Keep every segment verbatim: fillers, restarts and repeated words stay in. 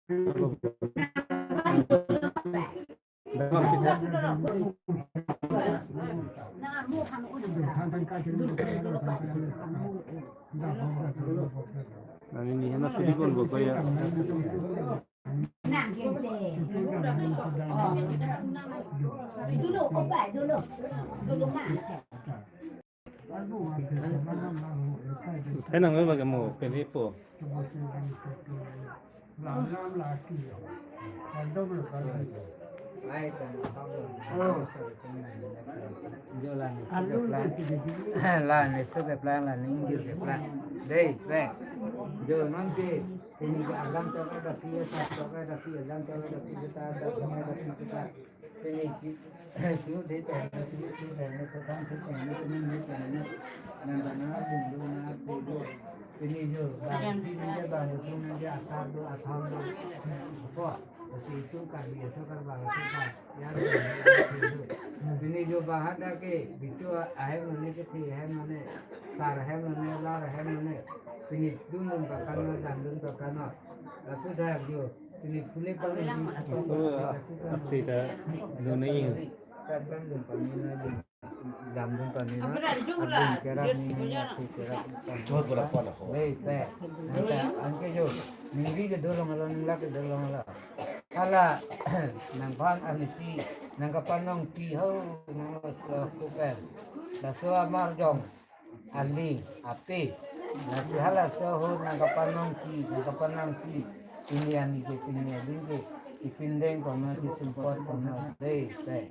Nang ini hendak pilih pun buku ya. Dulu, opa, dulu. Dulu, ma. Enang memang kamu pilih po. Lalam laki. Kandung laki. Ai, kan, kandung. Oh. Jo la ni suka plan. La ni suka plan, la ni ingjir ke plan. Dei, plan. Jo nanti, ini ke agam toka dati, sa toka dati, agam toka dati, kita, toka dati, kita. Pini ki, kiu de te, kiu de te, so kan te, pini ni te, nan bana dum dum na te do. Pini jo, bang, pini jo, bang, pini jo, asar do, asar do. Ko, si itu kan, dia so kan, bang, so kan. Ya, ya, ya, ya. Pini jo, bang, ada ke, bitu, ahem mane ke, ahem mane, sar, ahem mane, lar, ahem mane. Pini dum dum pakan na, dam dum pakan na. Lapu dak jo. Laso, ah, asita do nai. Dam dun pani na, adun kerap ni, asi kerap. Chot berapa lah, ho? Dei, pe. Anke jo, ningri ke dolong alo, ninglak ke dolong alo. Hala, nangphan anisi, nangkapanongsi ho, nang, eh, kupel. Laso amar jong. Ali, ape. Lasi halaso ahut nangkapanongsi, nangkapanongsi. Pini ani ke, pini aling ke. Ipindeng kono, isumpot kono. Dei, dei.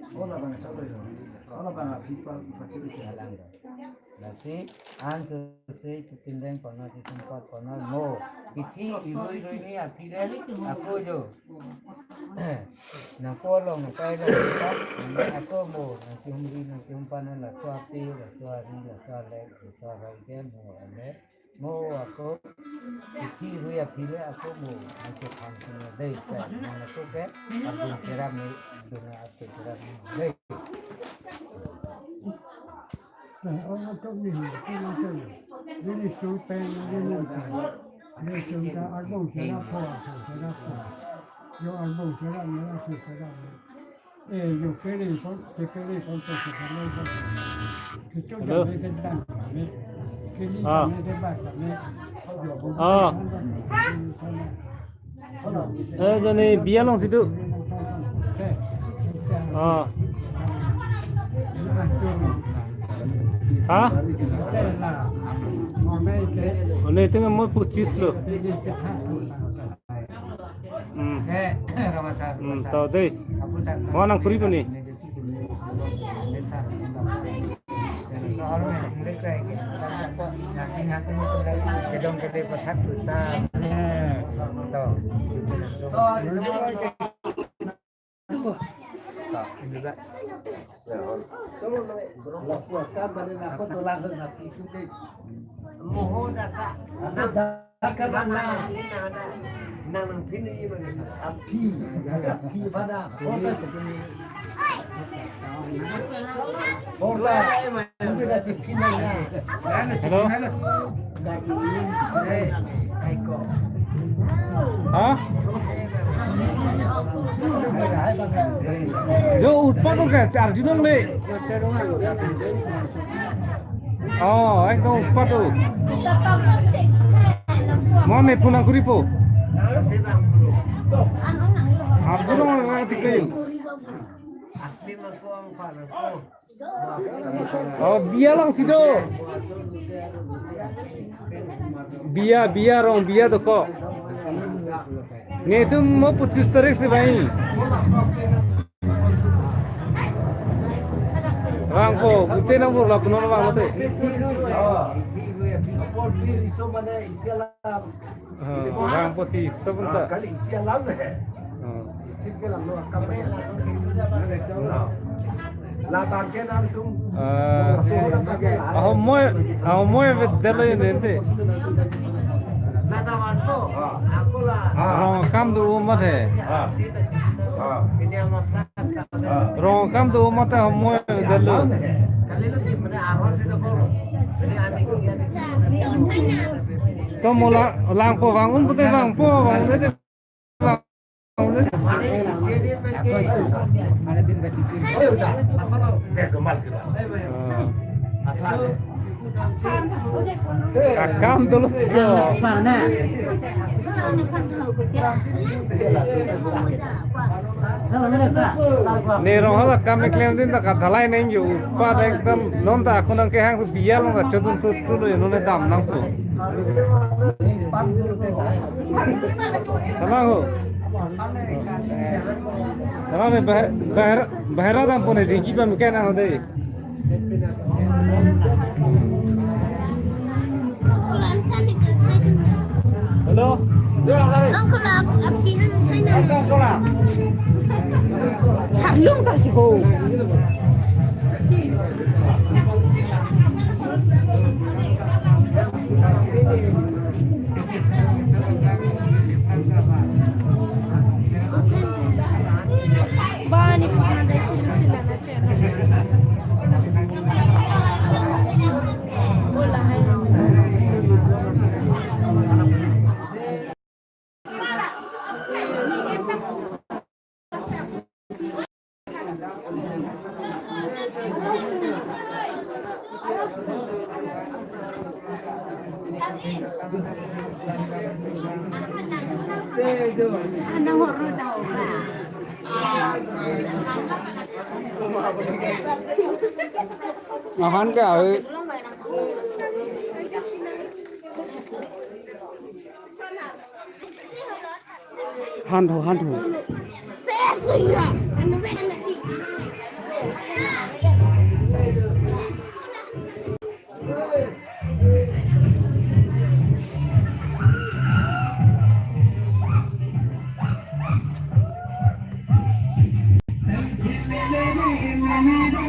Lasi, ansose ipindeng kono, isumpot kono. Mo, kithi, irui, irui ni aphi le, ako jo. Nangpo along, nangkai along, nangkai, nangkai ako mo, nangkihumri, nangkihumpan, laso ape, laso ari, laso alek, laso arai ke mo, ale, mo ako, kithi irui aphi le ako mo, nangkethan sini dei, kai, nang ako ke, adun kerap ni, dun ape kerap ni, dei. Pen, oh, nangtum ni, nangtum ni. Neli sung pen, neli nangtum. Neli sung ta, agbong sera pho, agbong sera pho. Jo agbong sera, neli sung sera. Eh, jo kere pon, ke kere pon, ke kere pon. Kitu. Hello. Jam ke dan, ne. Kiri. Ah. Jam ke ba, ne. Jo, ah. Eh, jani biya alongsi do. Ah. Ha? One, itu mo pochis lo. Hmm. Hmm, tau dei. Mo nangkuri po ni. Mohon dah, Kak. Nang, nang, nang, nang, nang, nang, api, api pada. Hello. Ha? Jo utpat ke, charjunong le. Oh, ekdom utpat tu. Mo me punang kuripo. Arjunong rati kayu. Oh, biya alongsi do. Biya, biya rong, biya dokok. Nelitum mo pochis tarik si bai. Vangpo, gute nang burla punon vang mate. Oh, vangpo ti, sabun ta. Kali isi alam he. Oh. Labang ke nangtum. Ah. Ahomoi, ahomoi avedetlo ini ente. Rong akam do mate. Ah. Ah. Rong akam do mate ahomoi avedetlo. To mo la, langpo vang un pute vangpo, vang un pute. Akam dolo tiko. Ne rong hala kam eklem din ta kadhalai neng jo upa ta ekdom non ta ako nang kehang biya long ta chodun tu tu lo non dam nang tu. Sama ho. Sama me bahar bahar bahar dam pone jingki pam kena ho dei. Hello. Uncle, आप, आप जी हम है ना? Harlung ta si ho. Bani pahanda chilu chilana. Ahan ke awe. Han tho, han tho.